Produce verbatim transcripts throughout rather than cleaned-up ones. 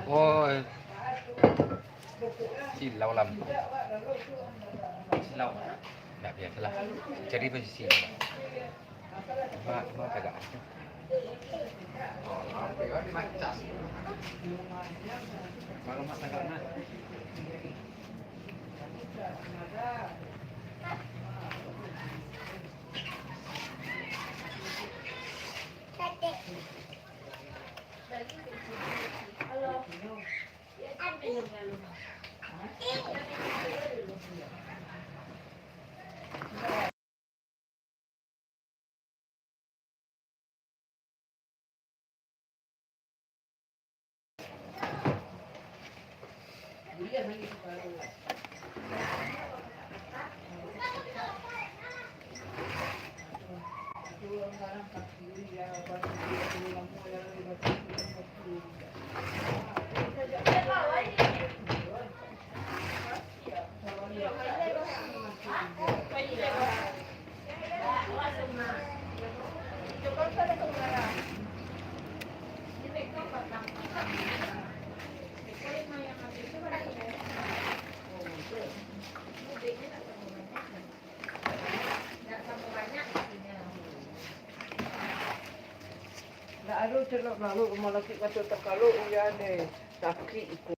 Oh, eh. Silau lah. Silau. Ndak biasalah. Cari posisi. Mak, mak tagak. Kalau mak tagak, nah. Ndak ado celok lalok rumah laki kato takalok uyan deh, sakik iko.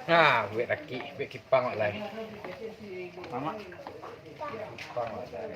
Nah, buek laki, buek kipang wak lai. Mamak. Kipang wak lai.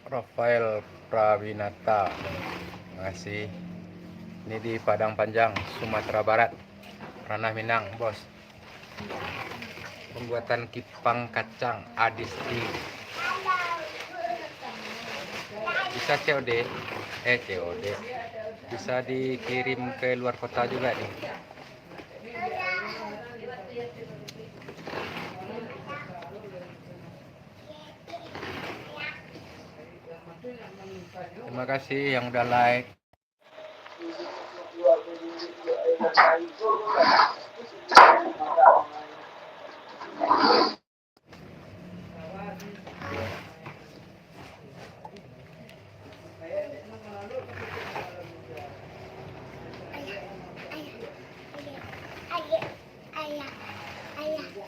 Rafael Prawinata. Terima kasih. Ini di Padang Panjang, Sumatera Barat. Ranah Minang, Bos. Pembuatan kipang kacang Adisti. Bisa C O D, eh, C O D. Bisa dikirim ke luar kota juga nih. Terima kasih yang udah like.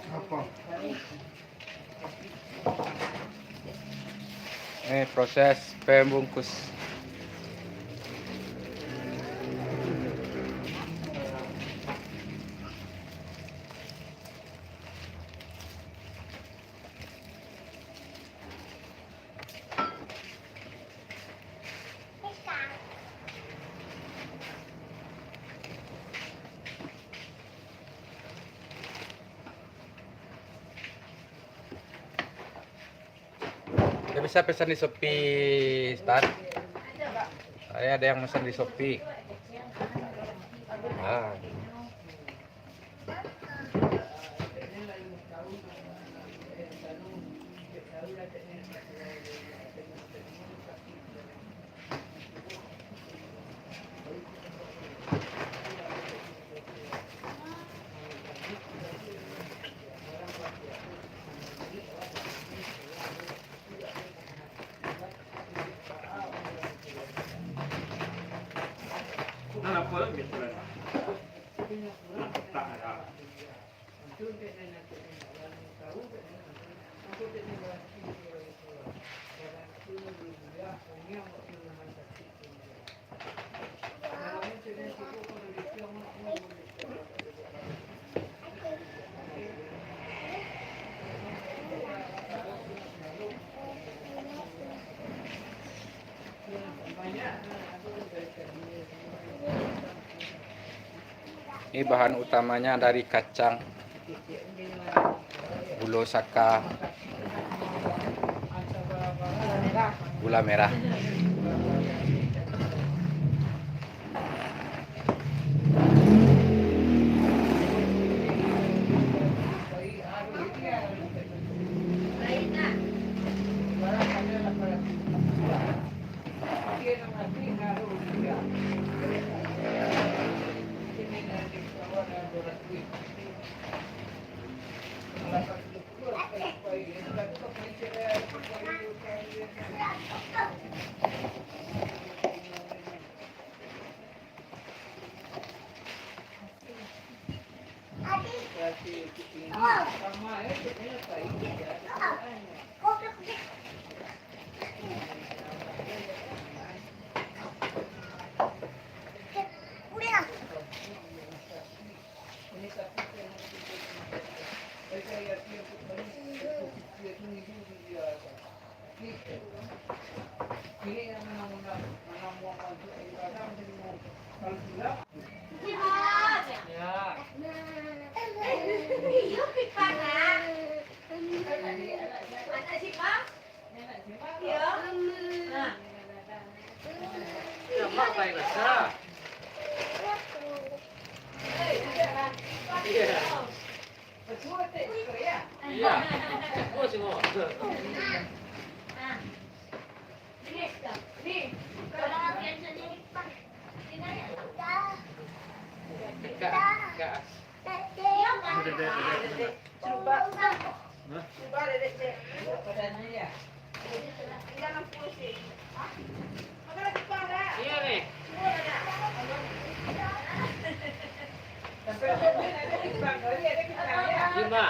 Apa? Eh, proses pembungkus. Udah bisa pesan di Shopee, Stan? Saya ada yang pesan di Shopee. Ah. Ini bahan utamanya dari kacang, gulo saka, gula merah. Iyo, Nek. Lima.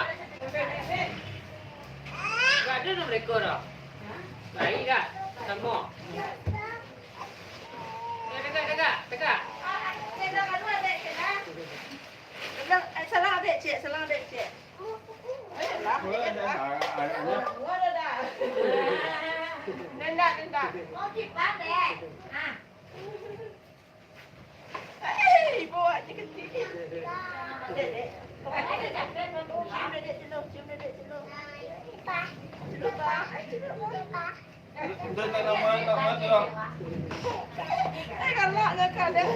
Gak ado doh mereka doh. Baik gak? Samo. Yo, tegak, tegak, tegak. Salam, abek, cek. Salam, abek, cek. Ayolah, cek lah. Ndak, ndak. Oh, kipas, dek. Ah. Hei, ibu awak ni kecil. Dek, dek. Cium dedek dulu, cium dedek dulu. Cium, Pak. Udah tak lama nak mati lah. Eh, galak dah kau dah.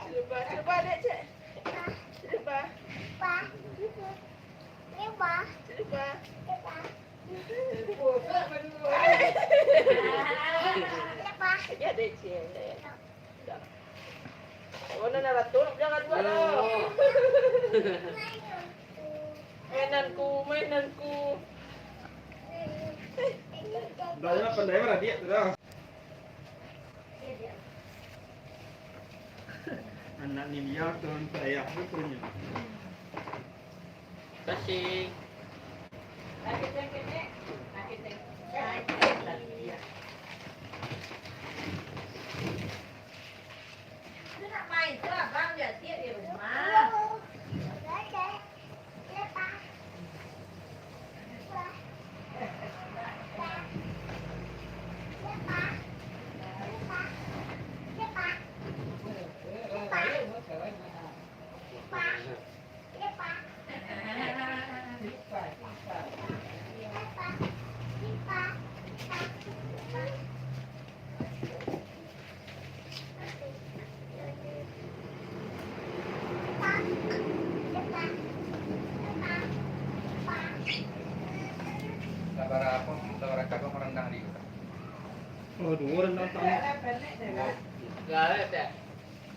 Cuba, cuba, dek, cek. Cuba. Cuba. Ya, dek, cek. Oh, nana ratu, nak bilang adu lah. Mainanku, mainanku. Dah, dah pandai maradiak tu dah. Anak ninja turun payah tu punya. Kasih. Sabarapo, sabarapo kau marandang di kota? Oh, duo rendang tang. Duo. Enggak ada, tak?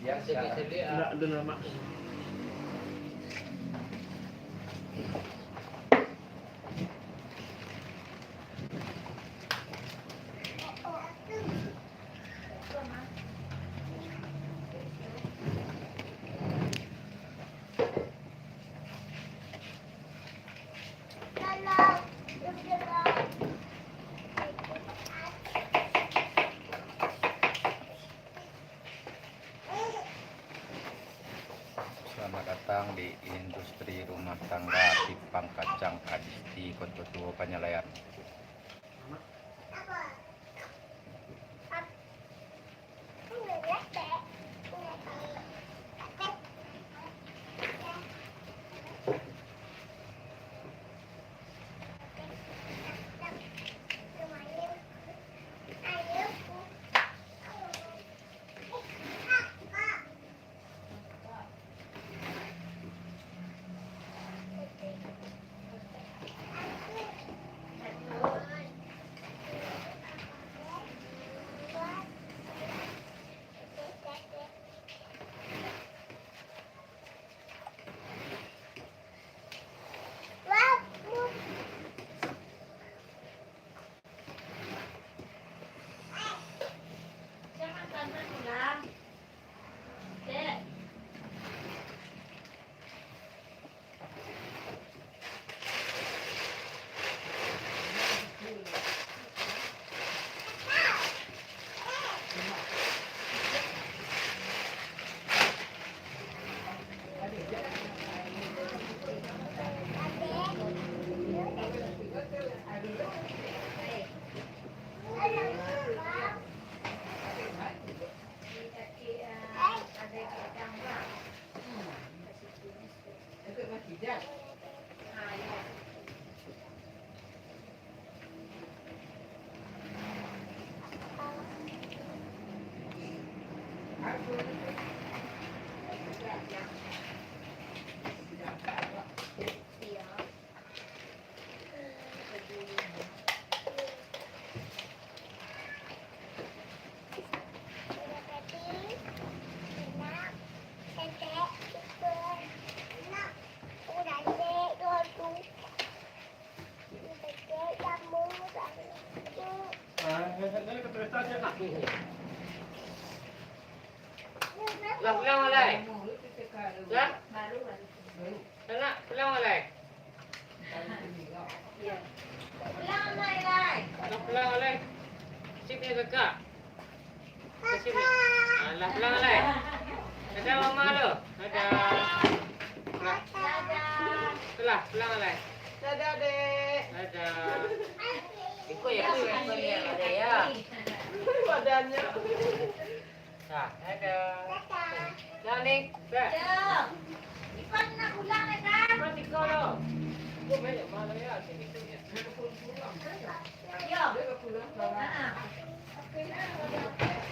Biasa. Sedikit-sedikit, ah. Enggak ada nama. Selamat datang di industri rumah tangga Sipang Kacang Adisti Koto Tuo Panyalayan. Lah pulang, Alai? Lah? Nak pulang, Alai? Pulang, Alai, Alai. Nak pulang, Alai? Sip ni kakak. Ke sini. Alah, pulang, Alai. Dadah, Mama, lo. Dadah. Pulang. Dadah. Pulang, pulang, Alai. Dadah, Dek. Dadah. Iko ya, iko ya, iko ya. Badannya. Nah, dadah. Dadah. Dah, Nik. Dah. Ipan nak pulang, Nek, kan? Ipan di kolong. Kok banyak malam ya, sini tu ya. Yo. Heeh.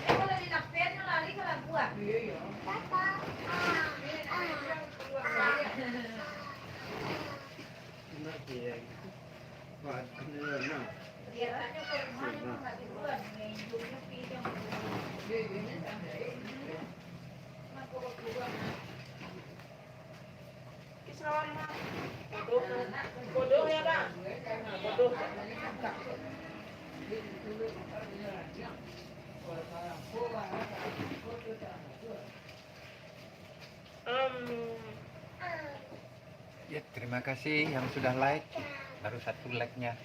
Kalau di lapen, lari ke lagu, ah. Iya, iya. Bodoh, bodoh ya, Bang. Bodoh. Em, Ya, terima kasih yang sudah like. Baru satu like-nya.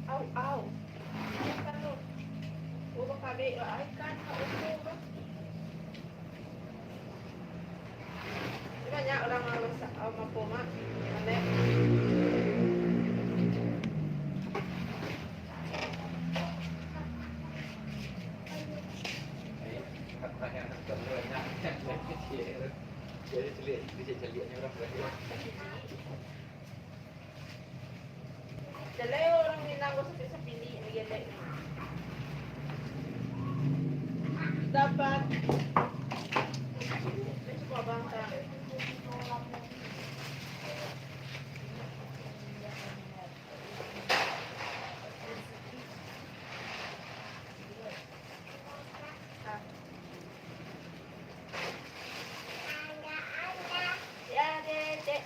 Au, au. Ikan tu. Oh, bakabek lah. Ikan, au, au, au. Banyak urang malas, au, mapo, Mak. Aneh. Jalai urang Minang ko sapiak-sapiak ni, lagi elek. Dapat. Cukup bangsa. Ya, Dek, Dek.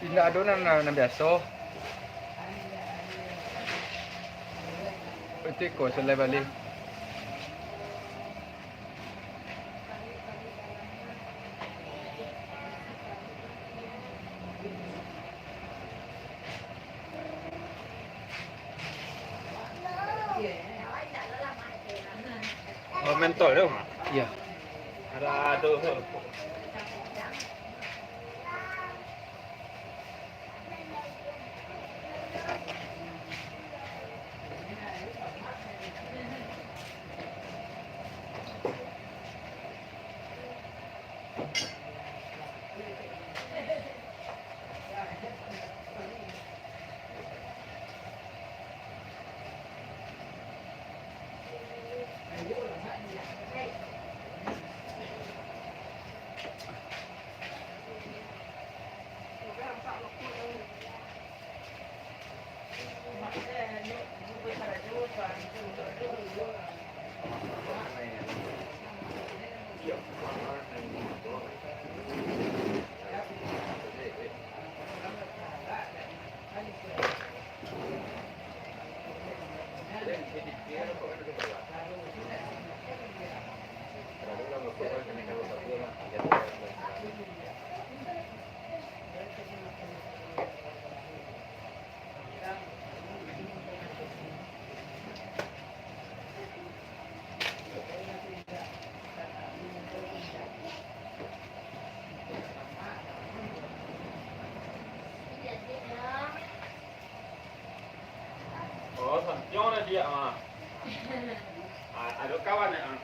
Indak ado nan, nan, nan biaso. Itu iko, selai baleh. Oh, mentol tu, Mak? Iya. Ada tu. Oh, santiang lah dia, ah. Ah, ada kawan, ah.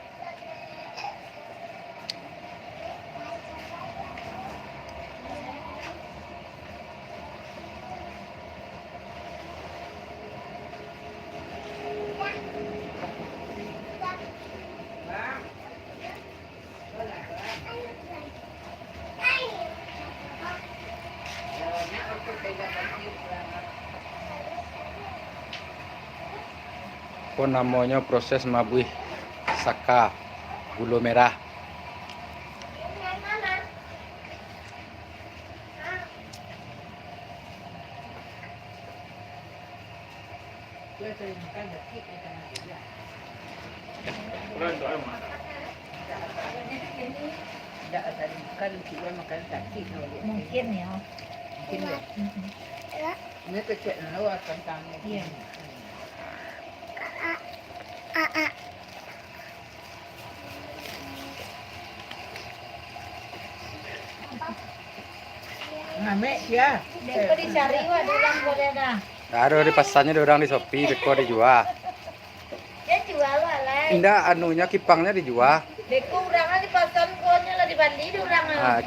Ko namonyo proses mabuih saka gulo merah. Mungkin ya. Mungkin ya. Mm-mm. Ini kecek dulu kentangnya. Iya. Ngamek sia. Beko dicari wak di urang ko dah. Ado dipasannyo di urang di Shopee, beko dijua. Jan jua lah, Lai. Indak, anunyo, kipangnyo dijua. Beko urang lah dipasan, konyo lah dibali di urang lah. Ah,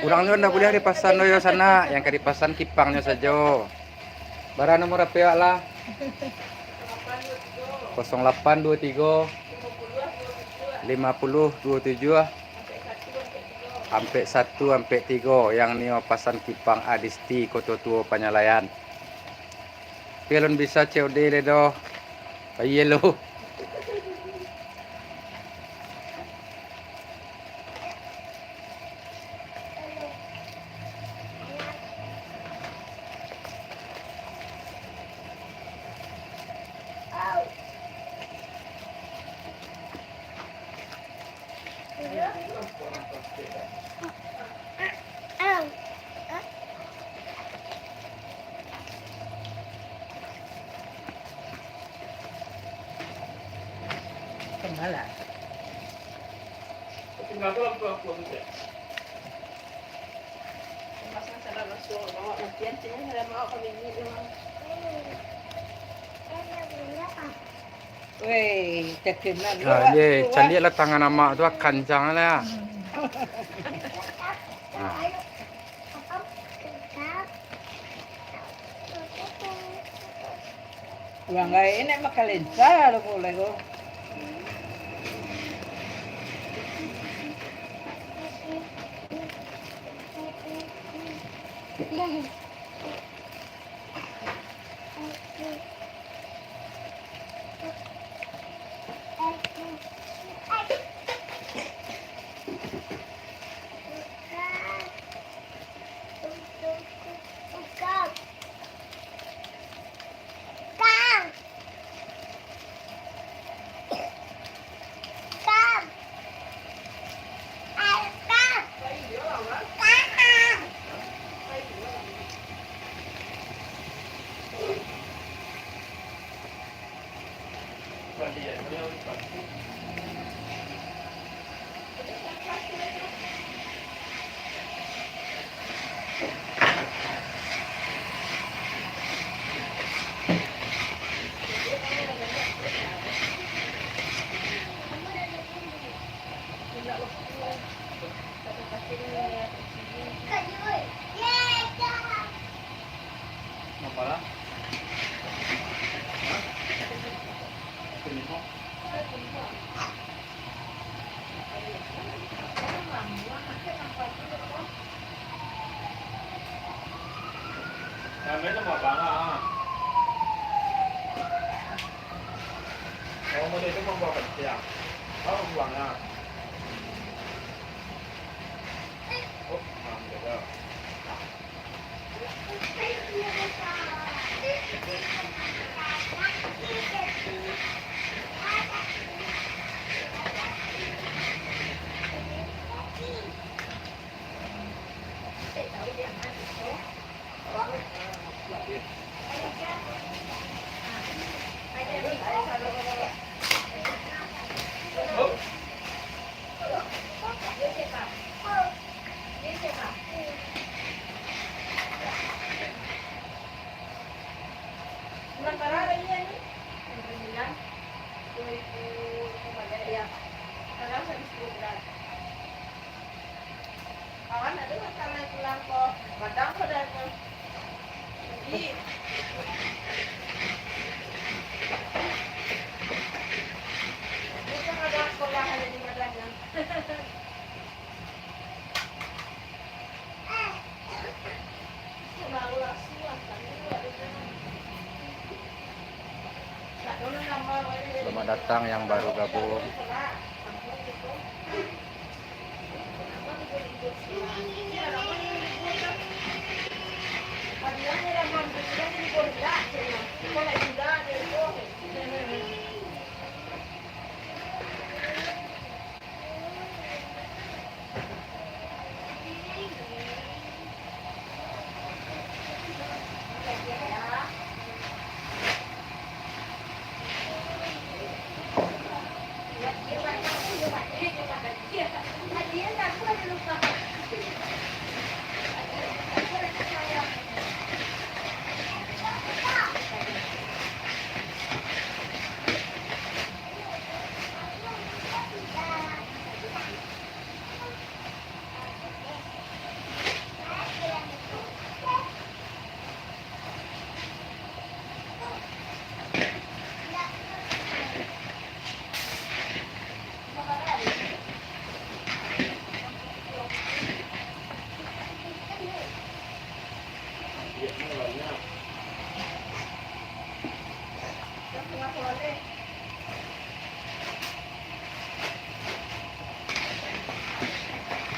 urangnyo ndak buliah dipasan doh yo sanak, yang ka dipasan kipangnyo sajo. Bara nomor H P awak lah? Kosong lapan duo tigo, limo puluah duo tujuah, ampek satu ampek tigo, yang nio pasan kipang Adisti Koto Tuo Panyalayan. Tapi alun bisa C O D lai doh. Bayia lo. Pamalas. Weh, terkenal. Ah, ye, caliak lah tangan amak tu, ah, kancang lah. Ah. Urang lain nak makan lensa lo mulai ko. Apalah? Hah? Kelima. Yang main nama abang ah. Kalau model itu membawa kecil. Baru buang ah. Oh, nah, jaga. Bulan bara lai ni? Bulan sambilan, duo ribu limo baleh, yo. Sakarang sambilan. Kawan ado masalah pulang ko, Padang ko dah tu. Jadi, bukan ada sekolah aja di Padang, yo. datang, yang baru gabung.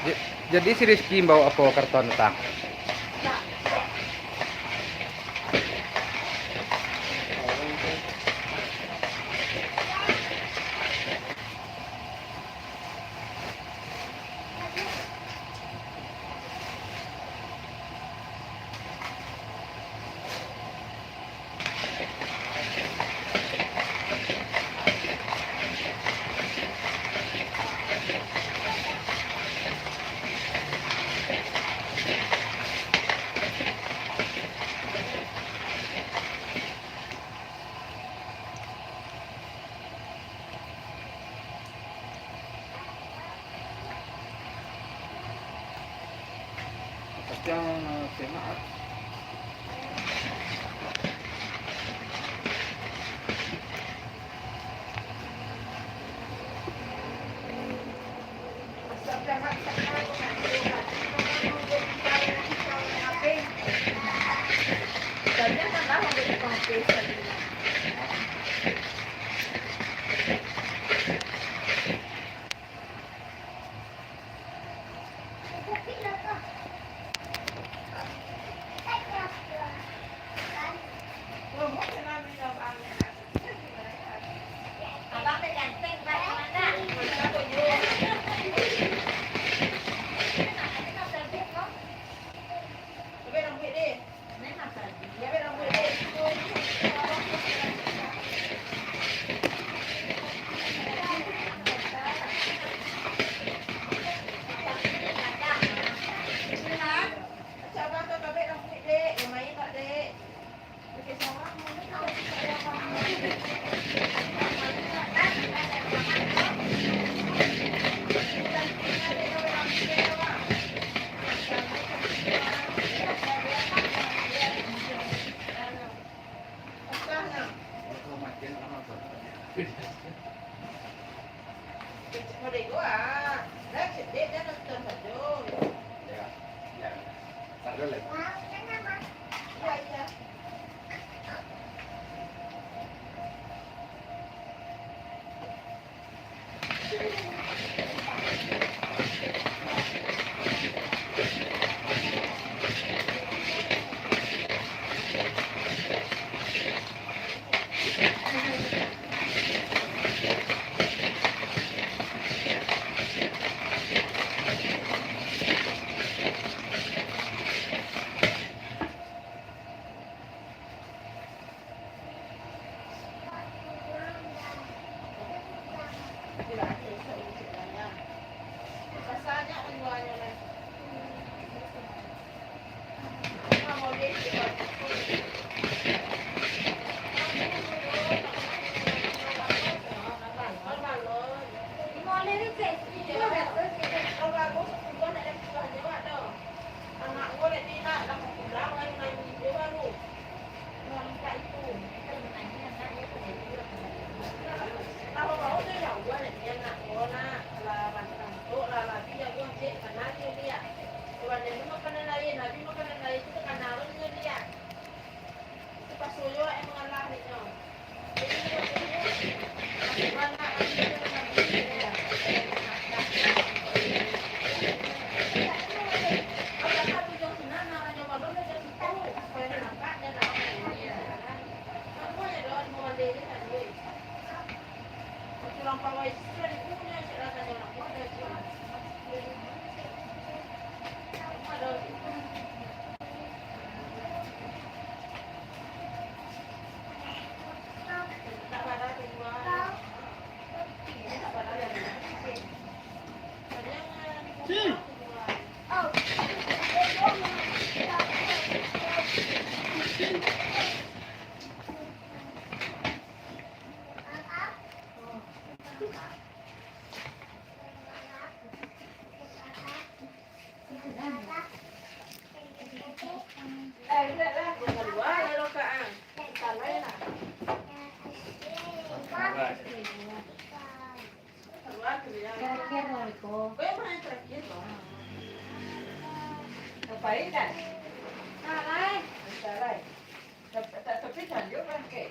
Ja-, jadi si Rizky bawa apo karton, Tang? Tapi yang, eh, tengah, ah. Terakhir lah, Riko. Ngapain, kan? Salah. Salah. Tapi, tapi, kan, dia orang kayak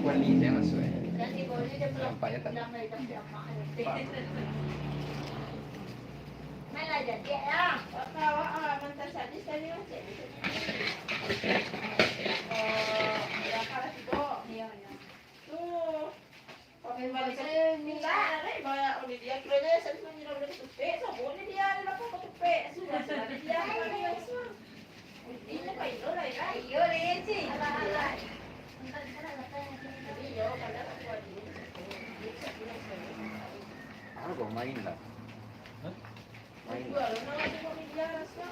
Kuali dia masuk, eh. Nampak ya, tak? Malah jadi, ya. Awak, awak, mentah sadis tadi, Mak Cik. Eh, berapa lah tiga? Iya, iya. Tuh. Pakai balik. Minta, ada, banyak oleh dia. Kilo dia, saya cuma nyuruh beli tupek, sabun ni dia, ada apa tupek? Sudah, sudah, dia, dia, sudah. Intinya, Pak Ino lah, ya. Iyo, deh, Cik. Alah, alah. Jadi, yo, kadang aku ada. Aku main lah. Hah? Main lah. Jual, no, cuma media, so.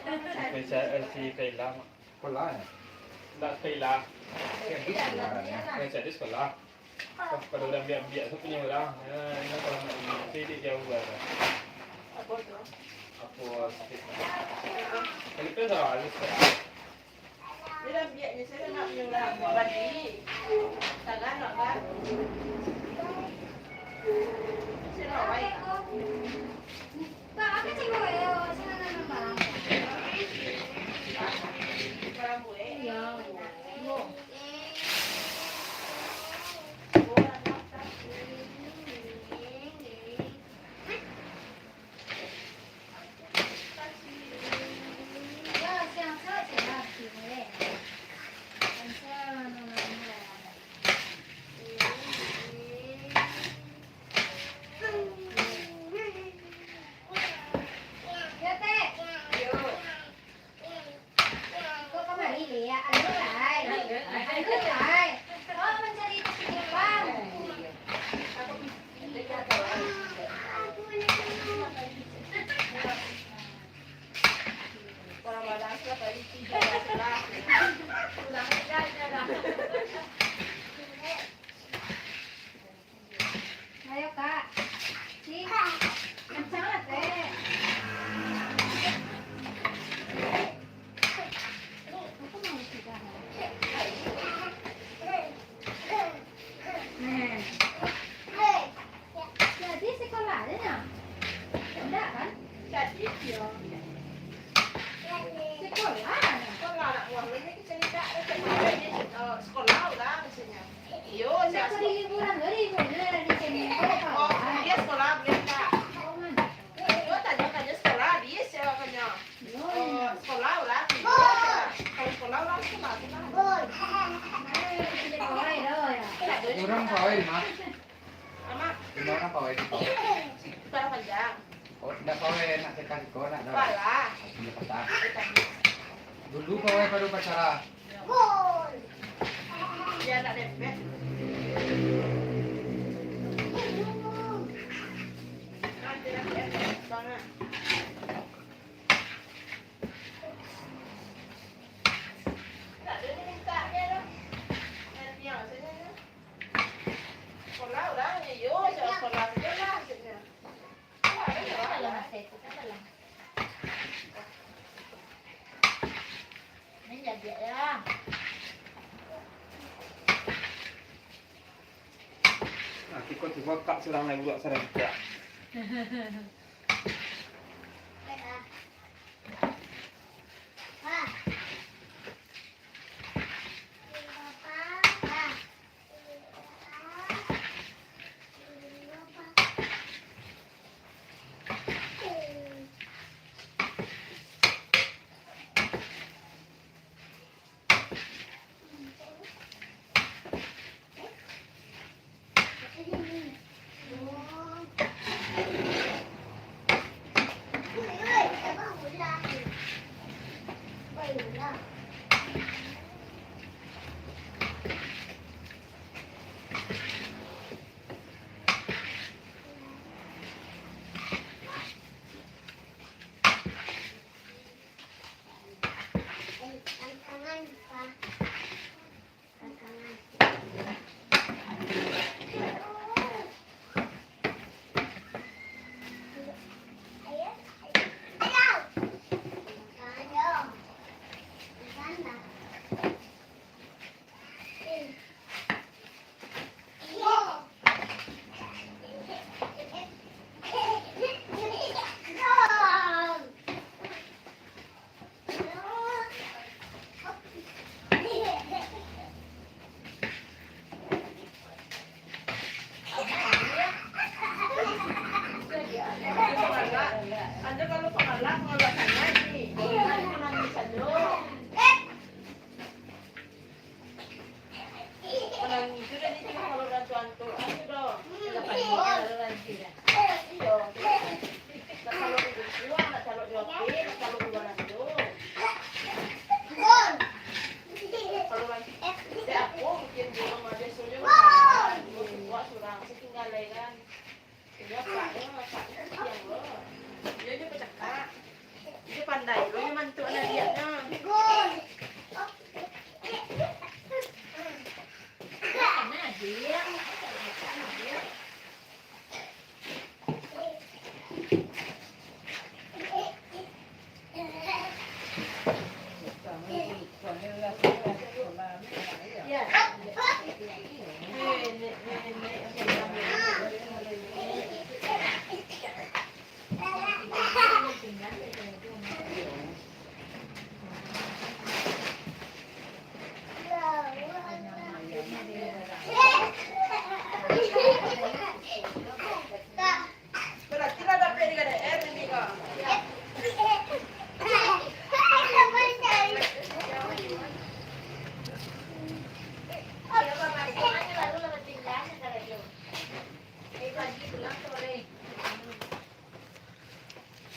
Mencari si Kayla, Mak. Sekolah, eh? Ndak sekolah. Jadi sekolah, ya. Mencari sekolah. Kalau udah ambiak-ambiak tu punya orang. Ya, ini kalau nak di, di, di jauh lah. Apa tu? Apa sikit. Kalau tu salah, ada sikit. Dia ambiaknya saya nak punya orang. Bagi. Tangan nak kan? Saya nak baik. Ayo, Kak. Cik. Kencang lah, Teh. Aku mau sudah. Nah. Jadi sekolah aja, nah. Enggak, kan? Jadi, iya. Sekolah, nah. Sekolah, nak uang banyak. Sekolah lah, maksudnya. Iyo, saya di liburan, dari liburan, dari sini. Oh, dia sekolah, boleh tak? Iyo, tanya-tanya sekolah, dia siapa kanya? Oh, sekolah lah. Kalau sekolah lah, sekolah, sekolah. Orang kawin, Mak. Amak. Lima orang pawai di bawah. Kepala panjang. Oh, ndak pawai nak cekah siko, nak dah. Kepala. Aku punya patah. Dulu pawai baru pacara. Dia nak dempet. Nanti nak dempet banget. Tak ada ni minta dia tu. Nanti yang maksudnya tu. Sekolah urang, iyo, Ya, ya. Nah, kiko tibo kak surang lai buek sarang kak. Anda kalau pengalak, pengalak sangat ni. Jangan menangis saja. Manangih tu dari tengah kalau orang tua tu, ayo dong. Kalau panik, kalau lagi dah. Iyo. Nak kalau di luar, nak kalau di hotel, nak kalau di luar tu. Kalau lagi, ya aku mungkin di rumah dia suruh dia makan. Buat surang, setinggal kan. Iyo, Pak, iyo, Pak, iyo, siang lo. Iyo, iyo, bacakak. Iyo, pandai lo, iyo, mantuk anak diaknyo. Nah, diak. Berarti lah dapek di K D R ni, Kak.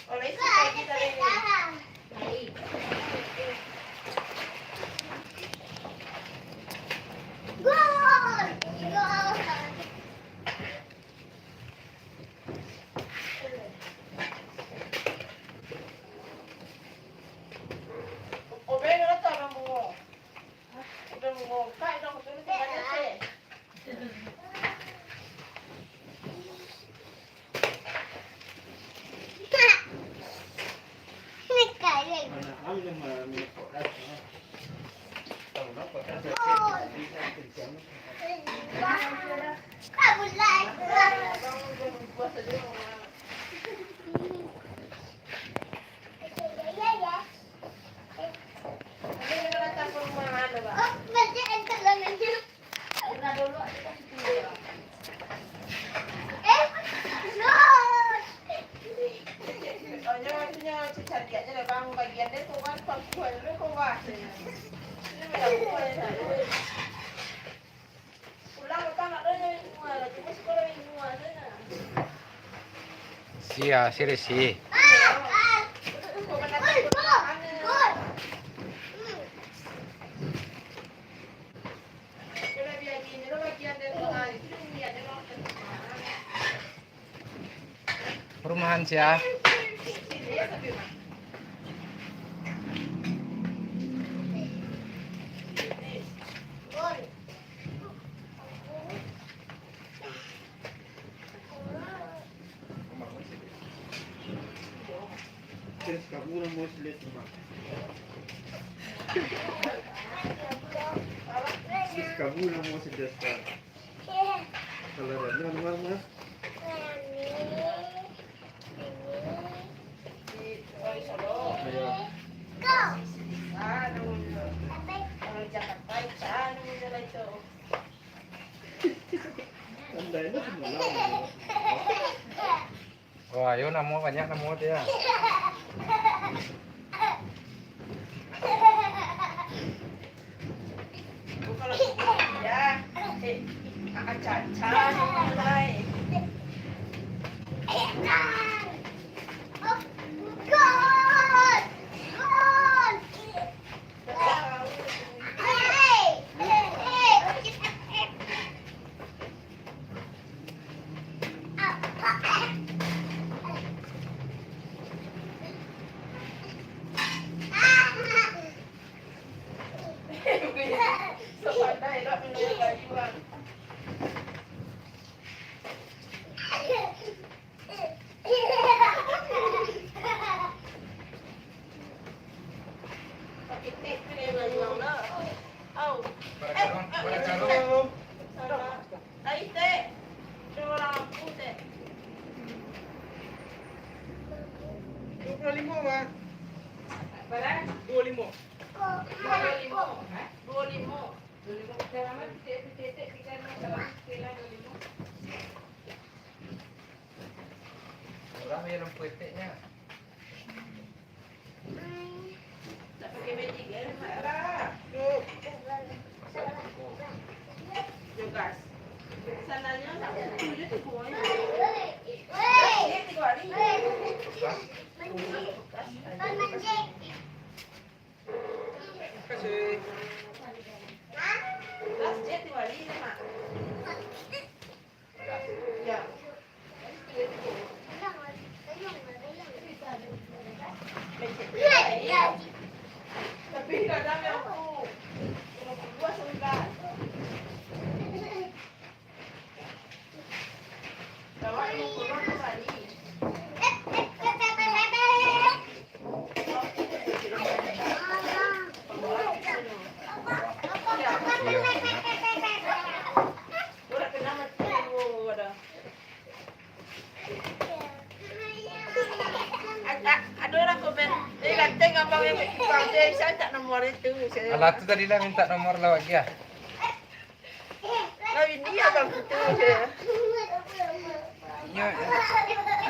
Oleh si pagi tadi ni. Obeng rata orang bungo. Udah bungo, kak, udah betul tinggal cek. Sia, sia, sia. Perumahan sia. Kamu namo selesan, Mak. Kamu namo selesan. Kalau ada nama, Mak. Ayo. Pandai lah semalam. Wah, yo namo banyak namo tu ya. Dua puluh lima, Mak. Bara? Dua puluh lima. Dua puluh lima. Dua puluh lima. Dua puluh lima. Murah ya lampu eteknya. Tak pakai magic ya, Mak? Yo, gas. Sandalnya tak butuh je tu, boy. Dia tiga hari. Kasih. Gas je tiga hari, Mak. Ado urang komen, "Eh, ganteng abang yang pakai kipang tu, saya tak nomor itu, saya." Alah, tu tadi lah minta nomor lah bagi ah. Lah, ini abang tu, saya. Nyo,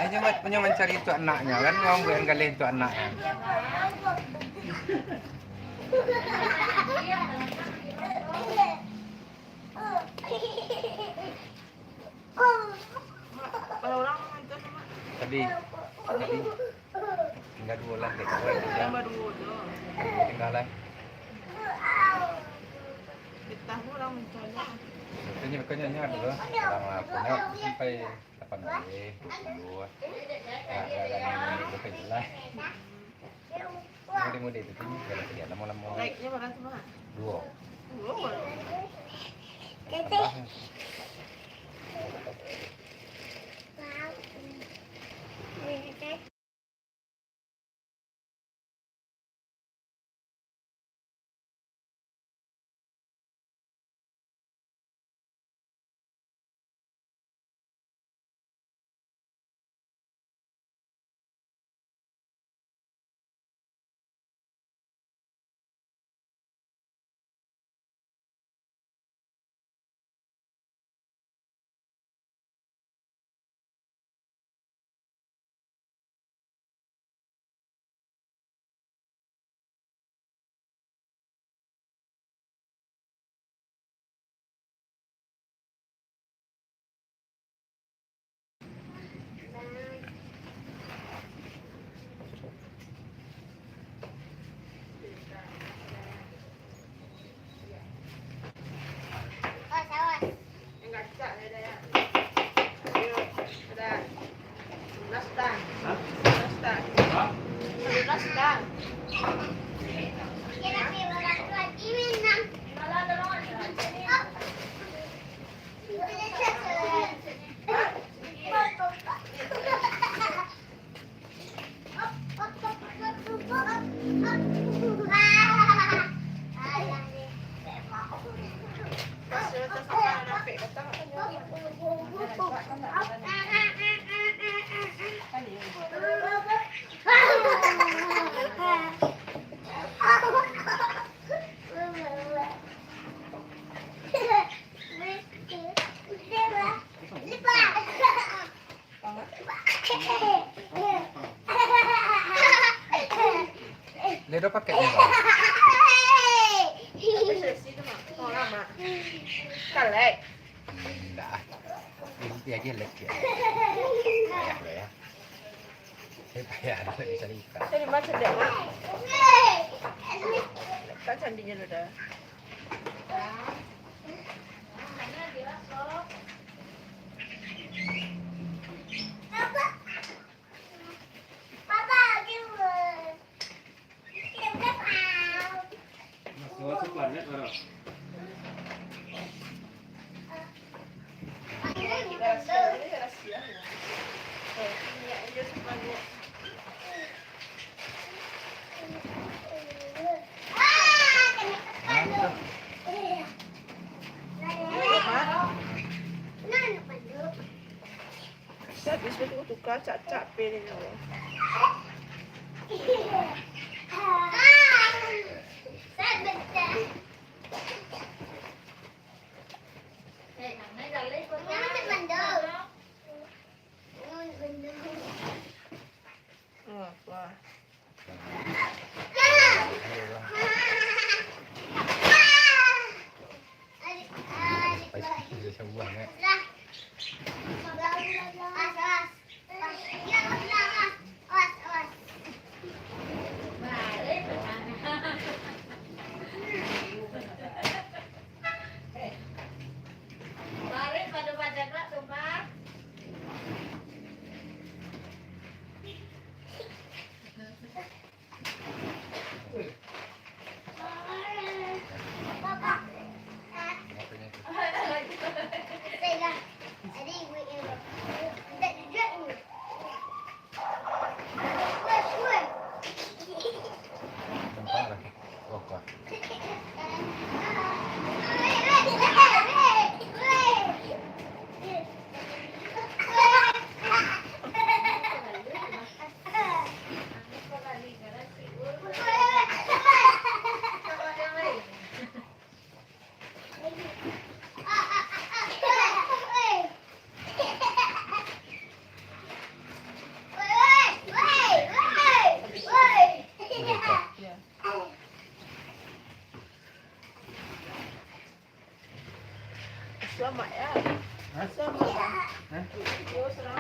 nyo, nyo mancari tu anaknya kan, nyo bukan galeh tu anaknya. Tadi, tadi tinggal duo lah, tinggal duo lah. Tinggal lah. Bukannya, bukannya nyo ado lah. Urang lah, punyo sampai lapan baleh, duo puluah. Nah, agak-agak ni, bukan jelas. Mode-mode tu kan, kalau kerja lama-lama. Naiknya berapa, Mak? Duo. Duo, Mak. Tambah. Ledo pakai ni, Bang. Tapi seksi tu, Mak. Mau lah, Mak. Kalek. Indak. Inti aja lek ya. Payah lo ya. Saya payah, ado bisa dibuka. Saya dibaca dek, Mak. Kan candinya lo dah. Sa-, habis tu tukar cak-cak pen ni. Wah, wah. Selamat ya. Hah? Selamat ya. Hah? Yo, selamat.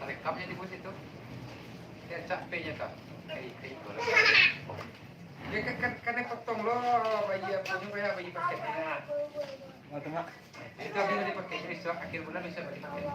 Rekamnya di situ. Ya, capeknya, Kak. Kayak, kayak itu lah. Ya, kan, kan, kan dia potong lo, bayi apa, ini kayak bayi paket. Nah. Itu habis dari paket, jadi akhir bulan bisa bagi paket.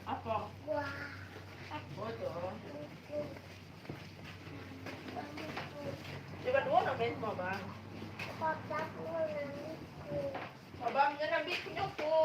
Apa? Apa tu? Cuba dua nak main sama abang. Abang jangan ambil punya tu.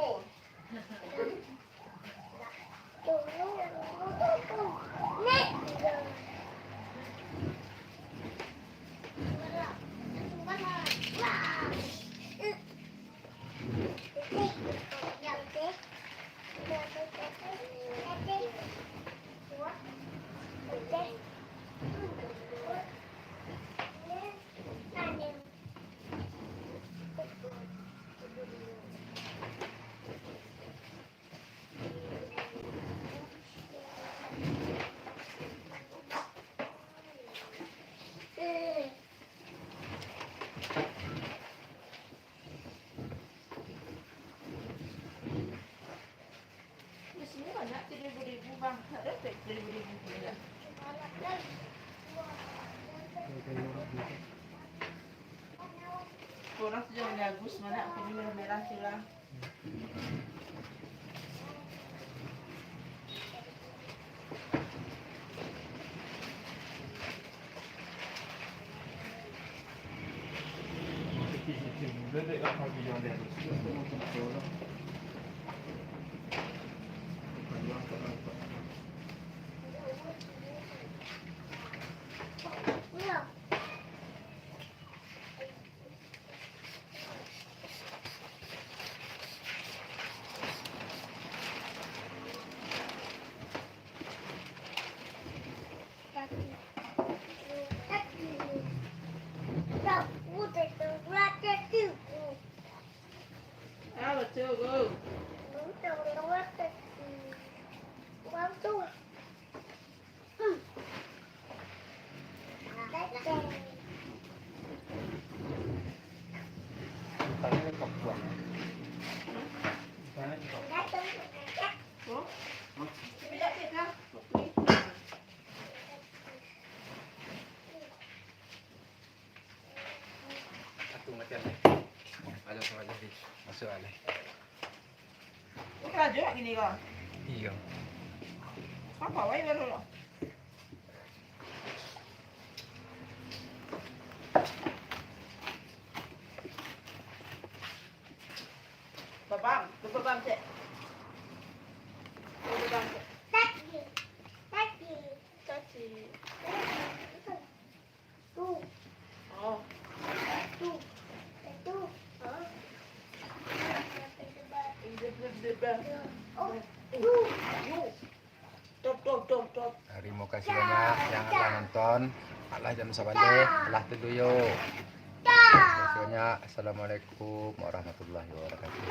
Di sini banyak tiga ribu-ribu, Bang. Ada tak tiga ribu-ribu punya? Orang tu jangan bagus, mana aku ni merah-merah tu lah. Atu matian lai. Ado suara lai. Masuk lai. Karajo kini ko? Iyo. Apa wai baru lo? Babam, babam cek. Babam cek. Caci. Oh. Tarimo kasih banyak yang lah nonton. Alah jam sabaleh, alah tilu yo. Terima kasih banyak. Assalamualaikum warahmatullahi wabarakatuh.